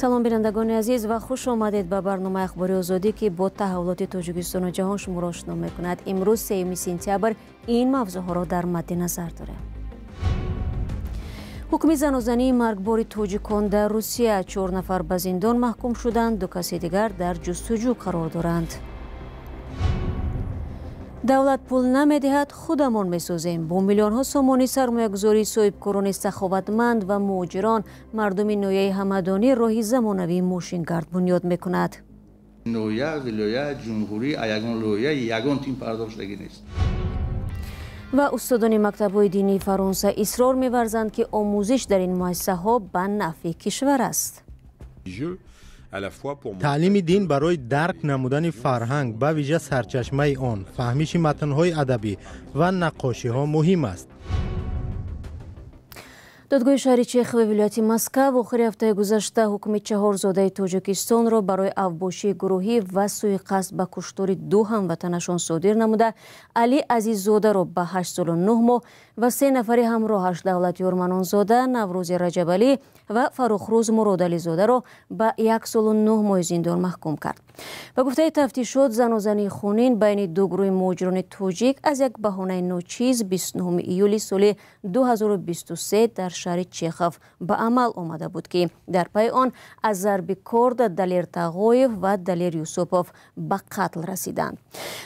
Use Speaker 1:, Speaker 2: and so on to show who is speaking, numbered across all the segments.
Speaker 1: Салом, бинандагони азиз, ва хуш омадед ба барномаи Ахбори Озодӣ, ки бо таҳаввулоти Тоҷикистону ҷаҳон шуморо ошно мекунад. Имрӯз, 3 сентябр, ин мавзӯъҳоро дар мадди назар дорем. Ҳукми занозании маргбори тоҷикон дар Русия: чор нафар ба зиндон маҳкум шуданд, ду каси дигар дар ҷустуҷӯ қарор доранд. Давлат пул намедиҳад, худамон месозем. Бо миллионҳо сомонӣ сармоягузории соҳибкорони саховатманд ва муҳоҷирон мардуми ноҳияи Ҳамадонӣ роҳи замонавии мошингард бунёд мекунад.
Speaker 2: Ноҳия, вилоят, ҷумҳурӣ, ягон лоиҳа, ягон тим пардохтшудагӣ нест.
Speaker 1: Ва устодони мактабҳои динии Фаронса исрор меварзанд, ки омӯзиш дар ин муассисаҳо ба нафъи кишвар аст.
Speaker 3: Таълими дин барои дарк намудани фарҳанг, ба вижа сарчашмаи он, фаҳмиши матнҳои адабӣ ва наққошиҳо муҳим аст.
Speaker 1: Додгоҳи шаҳри Чехови вилояти Москав охири ҳафтаи гузашта ҳукми чаҳор зодаи Тоҷикистонро барои авбошии гурӯҳӣ ва сӯиқасд ба куштори ду ҳамватанашон содир намуда, Али Азиззодаро ба 8 солу 9 моҳ ва се нафари ҳамроҳаш, Давлатёр Манонзода, Наврӯзи Раҷабалӣ ва Фаррухрӯз Муродализодаро ба 1 солу 9 моҳи зиндон маҳкум кард. Ба гуфтаи тафтишот, занозании хунин байни ду гурӯҳи муҳоҷирони тоҷик аз як баҳонаи ночиз 29 июли соли 2023 дар шаҳри Чехов ба амал омада буд, ки дар пайи он аз зарби корд Далер Тағоев ва Далер Юсупов ба қатл расиданд.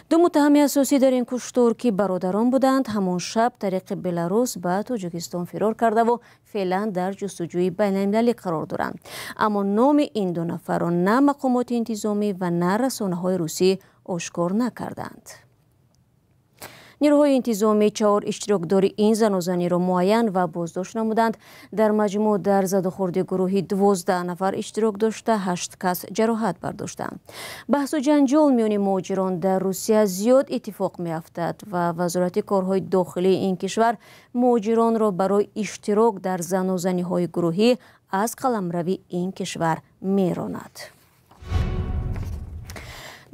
Speaker 1: Ду муттаҳами асосӣ дар ин куштор, ки бародарон буданд, ҳамон шаб тариқи Беларус ба Тоҷикистон фирор кардаву феълан дар ҷустуҷӯи байналмилалӣ қарор доранд. Аммо номи ин ду нафарро на мақомоти интизомӣ ва на расонаҳои русӣ ошкор накарданд. Нирӯҳои интизомӣ чаҳор иштирокдори ин занозаниро муайян ва боздошт намуданд. Дар маҷмӯъ дар задухӯрди гурӯҳи 12 нафар иштирок дошта, ҳашт кас ҷароҳат бардоштанд. Баҳсу ҷанҷол миёни муҳоҷирон дар Русия зиёд иттифоқ меафтад ва Вазорати корҳои дохилии ин кишвар муҳоҷиронро барои иштирок дар занозаниҳои гурӯҳӣ аз қаламрави ин кишвар меронад.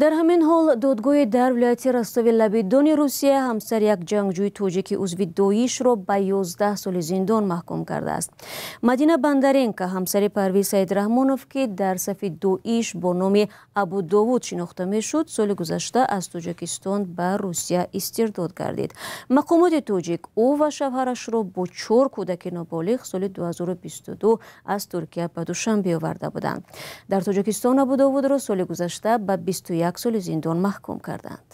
Speaker 1: Дар ҳамин ҳол, додгоҳи дар вилояти Ростови лаби Дони Русия ҳамсари як ҷангҷӯи тоҷики узви Доишро ба 11 соли зиндон маҳкум кардааст. Мадина Бандаренко, ҳамсари Парвиз Саидраҳмонов, ки дар сафи Доиш бо номи Абудовуд шинохта мешуд, соли гузашта аз Тоҷикистон ба Русия истирдод гардид. Мақомоти тоҷик ӯ ва шавҳарашро бо чор кӯдаки ноболиғ соли 2022 аз Туркия ба Душанбе оварда буданд. Дар Тоҷикистон Абудовудро соли гузашта ба 21 соли зиндон маҳкум карданд.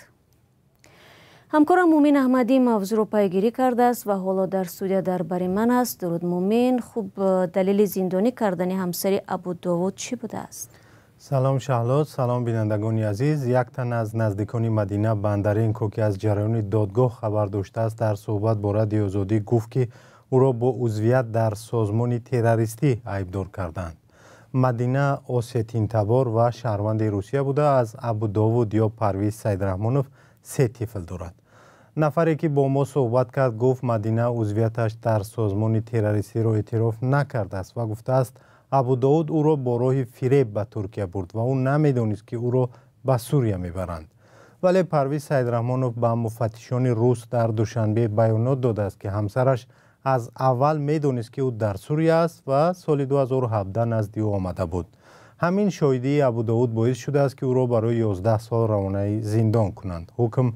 Speaker 1: Ҳамкорам Мумин Аҳмадӣ мавзӯъро пайгирӣ кардааст ва ҳоло дар студия дар бари ман аст. Дуруд, Мумин. Хуб, далели зиндонӣ кардани ҳамсари Абудовуд чӣ будааст?
Speaker 3: Салом, Шаҳло, салом, бинандагони азиз. Як тан аз наздикони Мадина Бандаренко, ки аз ҷараёни додгоҳ хабар доштааст, дар суҳбат бо Радиои Озодӣ гуфт, ки ӯро бо узвият дар созмони террористӣ айбдор карданд. Мадина осетинтабор ва шаҳрванди Русия буда, аз Абудовуд ё Парвиз Саидраҳмонов се тифл дорад. Нафаре, ки бо мо суҳбат кард, гуфт, Мадина узвияташ дар созмони террористиро эътироф накардааст ва гуфтааст, Абудовуд ӯро бо роҳи фиреб ба Туркия бурд ва ӯ намедонист, ки ӯро ба Сурия мебаранд. Вале Парвиз Саидраҳмонов ба муфаттишони рус дар Душанбе баёнот додааст, ки ҳамсараш аз аввал медонист, ки ӯ дар Сурия аст ва соли 2017 назди ӯ омада буд. Ҳамин шоҳидии Абудовуд боис шудааст, ки ӯро барои 11 сол равонаи зиндон кунанд. Ҳукм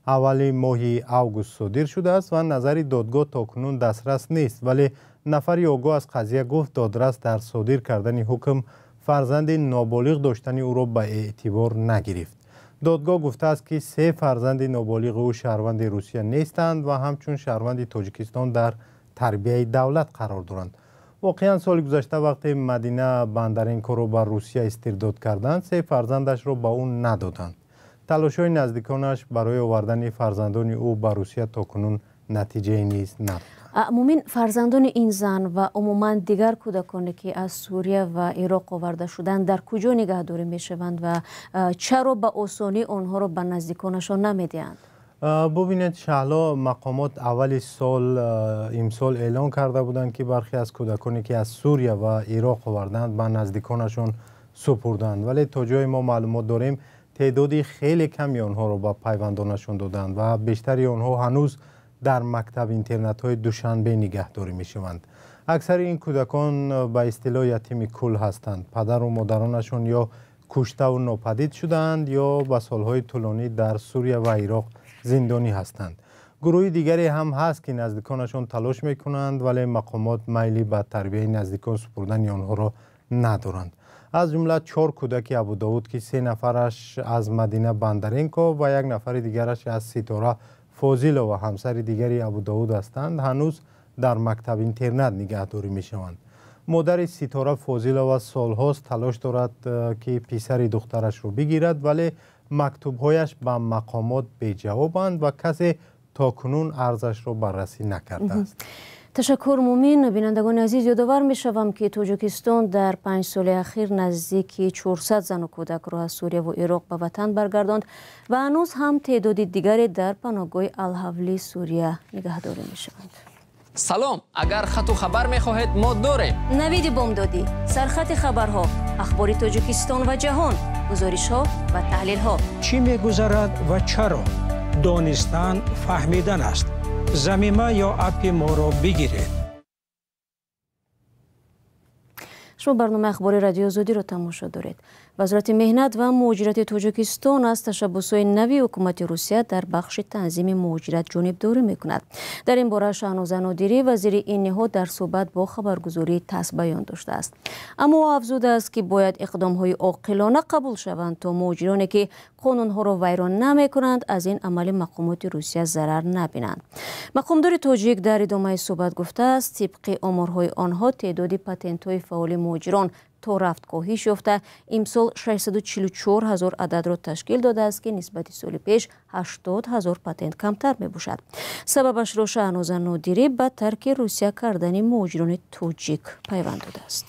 Speaker 3: аввали моҳи август содир шудааст ва назари додгоҳ то кунун дастрас нест. Вале нафари огоҳ аз қазия гуфт, додрас дар содир кардани ҳукм фарзанди ноболиғ доштани ӯро ба эътибор нагирифт. Додгоҳ гуфтааст, ки се фарзанди ноболиғи ӯ шаҳрванди Русия нестанд ва ҳамчун шаҳрванди Тоҷикистон дар тарбияи давлат қарор доранд. Воқеан, соли гузашта, вақте Мадина Бандаренкоро ба Русия истирдод карданд, се фарзандашро ба ӯ надоданд. Талошҳои наздиконаш барои овардани фарзандони ӯ ба Русия то кунун натиҷае низ надоданд.
Speaker 1: Мумин, фарзандони ин зан ва умуман дигар кӯдаконе, ки аз Сурия ва Ироқ оварда шуданд, дар куҷо нигаҳдорӣ мешаванд ва чаро ба осонӣ онҳоро ба наздиконашон намедиҳанд?
Speaker 3: Бубинед, Шаҳло, мақомот аввали сол имсол эълон карда буданд, ки бархе аз кӯдаконе, ки аз Сурия ва Ироқ оварданд, ба наздиконашон супурданд. Вале то ҷое мо маълумот дорем, теъдоди хеле ками онҳоро ба пайвандонашон доданд ва бештари онҳо ҳанӯз дар мактаб интернатҳои Душанбе нигаҳдорӣ мешаванд. Аксари ин кӯдакон ба истилоҳ ятими кул ҳастанд. Падару модаронашон ё куштаву нопадид шудаанд, ё ба солҳои тӯлонӣ дар Сурия ва Ироқ зиндонӣ ҳастанд. Гурӯҳи дигаре ҳам ҳаст, ки наздиконашон талош мекунанд, вале мақомот майли ба тарбияи наздикон супурдани онҳоро надоранд. Аз ҷумла 4 кӯдаки Абудовуд, ки 3 нафараш аз Мадина Бандаренко ва 1 нафари дигараш аз Ситора Фозилова, ҳамсари дигари Абудовуд ҳастанд, ҳанӯз дар мактаб-интернат нигаҳдорӣ мешаванд. Модари Ситора Фозилова солҳост талош дорад, ки писари духтарашро бигирад, вале мактубҳояш ба мақомот беҷавобанд ва касе то кунун арзашро баррасӣ накардааст.
Speaker 1: Ташаккур, Мумин. Бинандагони азиз, ёдовар мешавам, ки Тоҷикистон дар 5 соли ахир наздики 400 зану кӯдакро аз Сурия ва Ироқ ба ватан баргардонд ва ҳанӯз ҳам теъдоди дигаре дар паноҳгоҳи Алҳавли Сурия нигаҳдорӣ мешаванд.
Speaker 4: Салом, агар хату хабар мехоҳед, мо дорем.
Speaker 1: Навиди бомдодӣ, сархати хабарҳо, ахбори Тоҷикистон ва ҷаҳон, гузоришҳо ва таҳлилҳо.
Speaker 5: Чӣ мегузарад ва чаро? Донистан фаҳмидан аст. Замима ё аппи моро бигиред.
Speaker 1: Шумо барномаи ахбори Радиои Озодиро тамошо доред. Вазорати меҳнат ва муҳоҷирати Тоҷикистон аз ташаббусҳои нави ҳукумати Русия дар бахши танзими муҳоҷират ҷонибдорӣ мекунад. Дар ин бора Шаҳноза Нодирӣ, вазири ин ниҳод, дар суҳбат бо хабаргузории ТАСС баён доштааст. Аммо ӯ афзудааст, ки бояд иқдомҳои оқилона қабул шаванд, то муҳоҷироне, ки қонунҳоро вайрон намекунанд, аз ин амали мақомоти Русия зарар набинанд. Мақомдори тоҷик дар идомаи суҳбат гуфтааст, тибқи оморҳои онҳо теъдоди патентҳои фаъоли муҳоҷирон то рафт коҳиш ёфта, имсол 644 ҳазор ададро ташкил додааст, ки нисбати соли пеш 80 ҳазор патент камтар мебошад. Сабабашро Шаҳноза Нодирӣ ба тарки Русия кардани муҳоҷирони тоҷик пайванд додааст.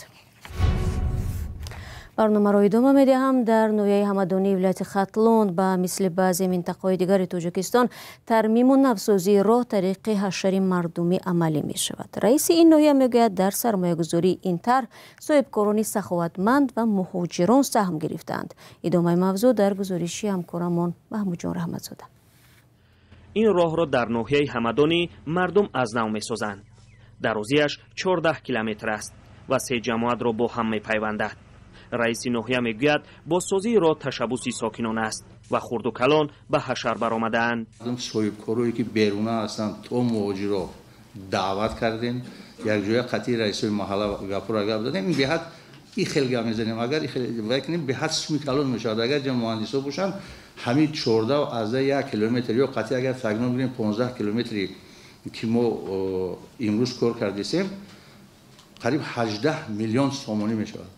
Speaker 1: Барномаро идома медиҳам. Дар ноҳияи Ҳамадонии вилояти Хатлон ба мисли баъзе минтақаҳои дигари Тоҷикистон тармиму навсозии роҳ тариқи ҳашари мардумӣ амалӣ мешавад. Раиси ин ноҳия мегӯяд, дар сармоягузории ин тарҳ соҳибкорони саховатманд ва муҳоҷирон саҳм гирифтаанд. Идомаи мавзӯъ дар гузориши ҳамкорамон Маҳмудҷон Раҳматзода.
Speaker 6: Ин роҳро дар ноҳияи Ҳамадонӣ мардум аз нав месозанд. Дарозиаш 14 километр аст ва 3 ҷамоатро бо ҳам мепайвандад. Раиси ноҳия мегӯяд, бозсозии роҳ ташаббуси сокинон аст ва хурду калон ба ҳашар баромадаанд.
Speaker 2: Соҳибкорое ки беруна ҳастанд, то муҳоҷиро даъват кардем, якҷоя қатъи раисои маҳалла гапура гап задем. Ин беҳад и хел гап мезанем, агар и хел вай кунем, беҳад суми калон мешавад. Агар ҷа муҳандисо бошанд, ҳамин 14.1 километр ё қатъи агар тагно бигирем 15 километри ки мо имрӯз кор кардесем, қариб 18 миллион сомонӣ мешавад.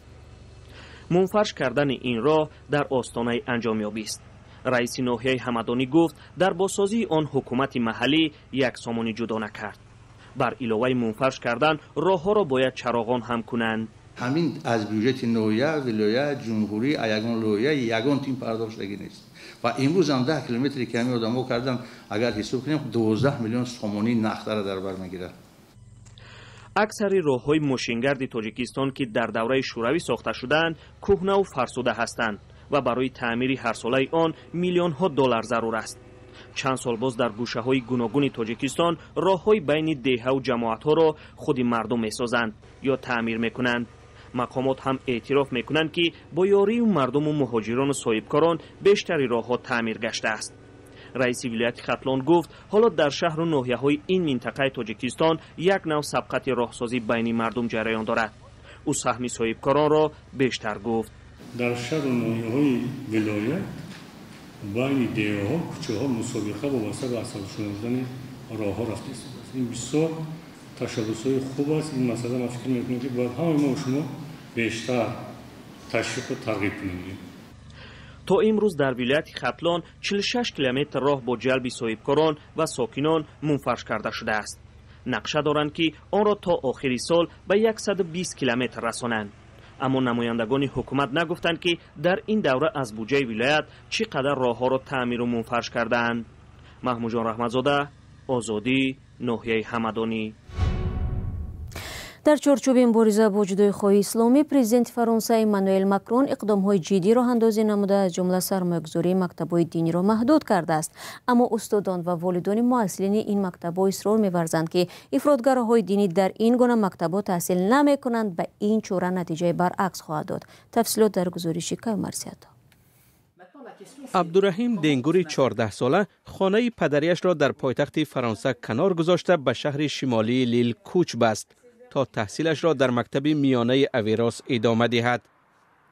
Speaker 6: Мунфарш кардани ин роҳ дар остонаи анҷомёбист. Раиси ноҳияи Ҳамадонӣ гуфт, дар бозсозии он ҳукумати маҳаллӣ 1 сомонӣ ҷудо накард. Бар иловаи мунфарш кардан роҳҳоро бояд чароғон ҳам кунанд.
Speaker 2: Ҳамин аз бюҷети ноҳия, вилоят, ҷумҳурӣ, ягон лоиҳа, ягон тим пардохтшудагӣ нест. Ва имрӯз ҳам 10 километре ки ҳамин одамо кардан, агар ҳисоб кунем, 12 миллион сомонӣ нақдара дар бар мегирад.
Speaker 6: Аксари роҳҳои мошингарди Тоҷикистон, ки дар давраи шӯравӣ сохта шудаанд, кӯҳнаву фарсуда ҳастанд ва барои таъмири ҳарсолаи он миллионҳо доллар зарур аст. Чанд сол боз дар гӯшаҳои гуногуни Тоҷикистон роҳҳои байни деҳаву ҷамоатҳоро худи мардум месозанд ё таъмир мекунанд. Мақомот ҳам эътироф мекунанд, ки бо ёрии мардуму муҳоҷирону соҳибкорон бештари роҳҳо таъмир гаштааст. Раиси вилояти Хатлон гуфт, ҳоло дар шаҳру ноҳияҳои ин минтақаи Тоҷикистон як нав сабқати роҳсозӣ байни мардум ҷараён дорад. Ӯ саҳми соҳибкоронро бештар гуфт.
Speaker 7: Дар шаҳру ноҳияҳои вилоят байни деҳаҳо, кӯчаҳо мусобиқа вобаста ба асфалтшудани роҳҳо рафта истодааст. Ин бисёр ташаббусҳои хуб аст. Ин масъала ман фикр мекунам, ки бояд ҳамаи мо шумо бештар ташвиқу тарғиб кунем.
Speaker 6: То имрӯз дар вилояти Хатлон 46 километр роҳ бо ҷалби соҳибкорон ва сокинон мунфарш карда шудааст. Нақша доранд, ки онро то охири сол ба 120 километр расонанд. Аммо намояндагони ҳукумат нагуфтанд, ки дар ин давра аз буҷаи вилоят чӣ қадар роҳҳоро таъмиру мунфарш кардаанд. Маҳмудҷон Раҳматзода, Озодӣ, ноҳияи Ҳамадонӣ.
Speaker 1: Дар чорчӯби мубориза бо ҷудоихоҳии исломӣ, президенти Фаронса Эммануэл Макрон иқдомҳои ҷиддӣ роҳандозӣ намуда, аз ҷумла сармоягузории мактабҳои диниро маҳдуд кардааст. Аммо устодон ва волидони муҳассилини ин мактабҳо исрор меварзанд, ки ифротгароҳои динӣ дар ин гуна мактабҳо таҳсил намекунанд ва ин чора натиҷаи баръакс хоҳад дод. Тафсилот дар гузориши Каюмарсиято.
Speaker 8: Абдураҳим Денгури 14-сола хонаи падарияшро дар пойтахти Фаронса канор гузошта, ба шаҳри шимолии Лил кӯч баст, то таҳсилашро дар мактаби миёнаи Аверос идома диҳад.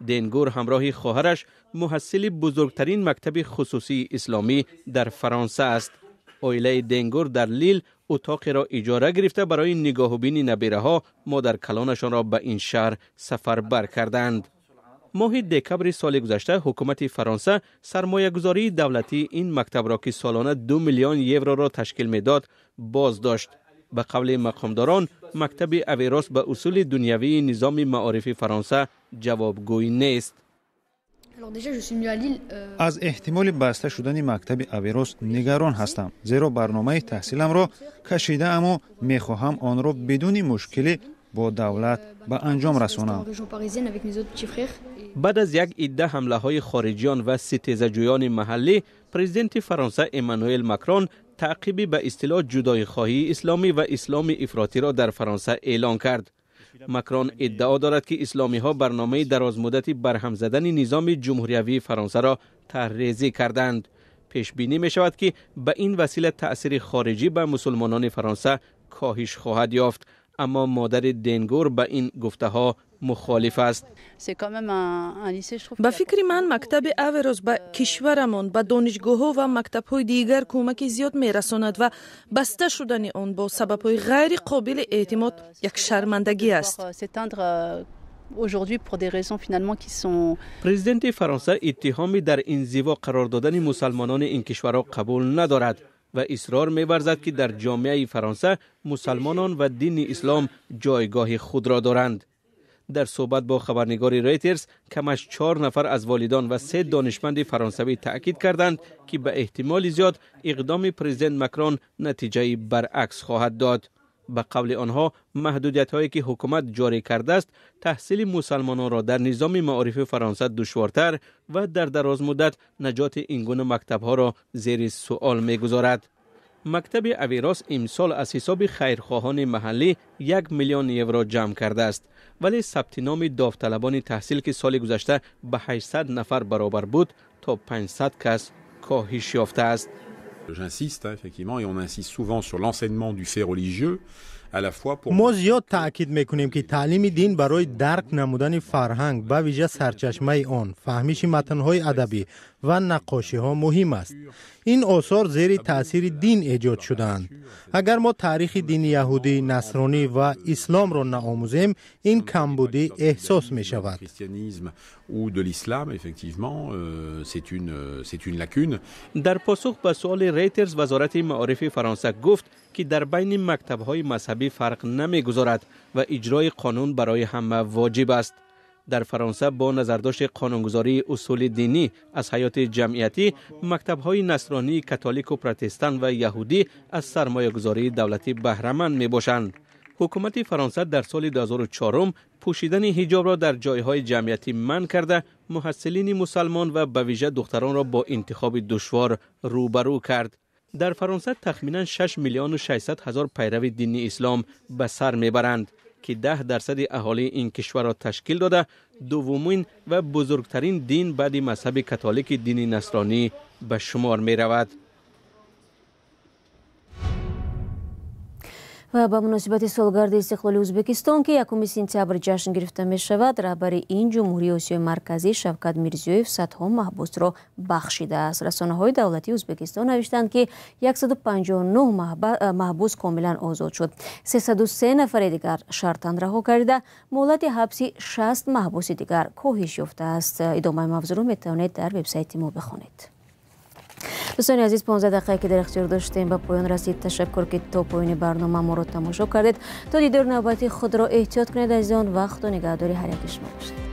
Speaker 8: Денгур ҳамроҳи хоҳараш муҳассили бузургтарин мактаби хусусии исломӣ дар Фаронса аст. Оилаи Денгур дар Лил утоқеро иҷора гирифта, барои нигоҳубини набираҳо модаркалонашонро ба ин шаҳр сафарбар карданд. Моҳи декабри соли гузашта ҳукумати Фаронса сармоягузории давлатии ин мактабро, ки солона 2 миллион евроро ташкил медод, боз дошт. Ба қавли мақомдорон, мактаби Аверос ба усули дунявии низоми маорифи Фаронса ҷавобгӯй нест.
Speaker 9: Аз эҳтимоли баста шудани мактаби Аверос нигарон ҳастам, зеро барномаи таҳсиламро кашидааму мехоҳам онро бидуни мушкилӣ бо давлат ба анҷом расонам.
Speaker 8: Баъд аз як идда ҳамлаҳои хориҷиён ва ситезаҷӯёни маҳаллӣ, президенти Фаронса Эммануэл Макрон таъқиби ба истилоҳ ҷудоихоҳии исломӣ ва исломи ифротиро дар Фаронса эълон кард. Макрон иддао дорад, ки исломиҳо барномаи дарозмуддати барҳам задани низоми ҷумҳуриявии Фаронсаро тарҳрезӣ карданд. Пешбинӣ мешавад, ки ба ин васила таъсири хориҷӣ ба мусулмонони Фаронса коҳиш хоҳад ёфт. Аммо модари Денгур ба ин гуфтаҳо мухолиф аст.
Speaker 10: Ба фикри ман, мактаби Аверос ба кишварамон, ба донишгоҳҳо ва мактабҳои дигар кӯмаки зиёд мерасонад ва баста шудани он бо сабабҳои ғайри қобили эътимод як шармандагӣ аст.
Speaker 8: Президенти Фаронса иттиҳоми дар инзиво қарор додани мусалмонони ин кишварро қабул надорад ва исрор меварзад, ки дар ҷомеаи Фаронса мусалмонон ва дини ислом ҷойгоҳи худро доранд. Дар суҳбат бо хабарнигори Рейтерс камаш 4 нафар аз волидон ва 3 донишманди фаронсавӣ таъкид карданд, ки ба эҳтимоли зиёд иқдоми президент Макрон натиҷаи баръакс хоҳад дод. Ба қавли онҳо, маҳдудиятҳое ки ҳукумат ҷорӣ кардааст, таҳсили мусалмононро дар низоми маорифи Фаронса душвортар ва дар дарозмуддат наҷоти ин гуна мактабҳоро зери суол мегузорад. Мактаби Аверос имсол аз ҳисоби хайрхоҳони маҳаллӣ 1 миллион евро ҷамъ кардааст, вале сабти номи довталабони таҳсил, ки соли гузашта ба 800 нафар баробар буд, то 500 кас коҳиш ёфтааст.
Speaker 11: J'insiste, effectivement, et on insiste souvent sur l'enseignement du fait religieux, à la fois pour
Speaker 3: Мо зиёд таъкид мекунем, ки таълими дин барои дарк намудани фарҳанг, ба вижа сарчашмаи он, фаҳмиши матнҳои адабӣ ва наққошиҳо муҳим аст. Ин осор зери таъсири дин эҷод шудаанд. Агар мо таърихи дини яҳудӣ, насронӣ ва исломро наомӯзем, ин камбудӣ эҳсос мешавад.
Speaker 11: Ou de l'islam, effectivement, c'est une lacune.
Speaker 8: Дар посух ба суоли Рейтерс вазорати маорифи Фаронса гуфт, ки дар байни мактабҳои мазҳабӣ фарқ намегузорад ва иҷрои қонун барои ҳама воҷиб аст. Дар Фаронса бо назардошти қонунгузории усули динӣ аз ҳаёти ҷамъиятӣ, мактабҳои насронии католику протестант ва яҳудӣ аз сармоягузории давлатӣ баҳраманд мебошанд. Ҳукумати Фаронса дар соли 2004 пӯшидани ҳиҷобро дар ҷойҳои ҷамъиятӣ манъ карда, муҳассилини мусалмон ва ба вижа духтаронро бо интихоби душвор рӯбарӯ кард. Дар Фаронса тахминан 6 миллиону 600 ҳазор пайрави дини ислом ба сар мебаранд, ки 10% аҳолии ин кишварро ташкил дода, дуввумин ва бузургтарин дин баъди мазҳаби католики дини насронӣ ба шумор меравад.
Speaker 1: Ва ба муносибати солгарди истиқлоли Ӯзбекистон, ки 1 сентябр ҷашн гирифта мешавад, раҳбари ин ҷумҳурии Осиёи Марказӣ Шавкат Мирзиёев садҳо маҳбусро бахшидааст. Расонаҳои давлатии Ӯзбекистон навиштанд, ки 159 маҳбус комилан озод шуд, 303 нафари дигар шартан раҳо карда, муҳлати ҳабси 60 маҳбуси дигар коҳиш ёфтааст. Идомаи мавзӯъро метавонед дар вебсайти мо бихонед. Дӯстони азиз, 15 дақиқае ки дар ихтиёр доштем ба поён расид. Ташаккур, ки то поёни барнома моро тамошо кардед. То дидори навбатӣ худро эҳтиёт кунед, азизон, ва Худо нигаҳдори ҳар яки шумо бошад.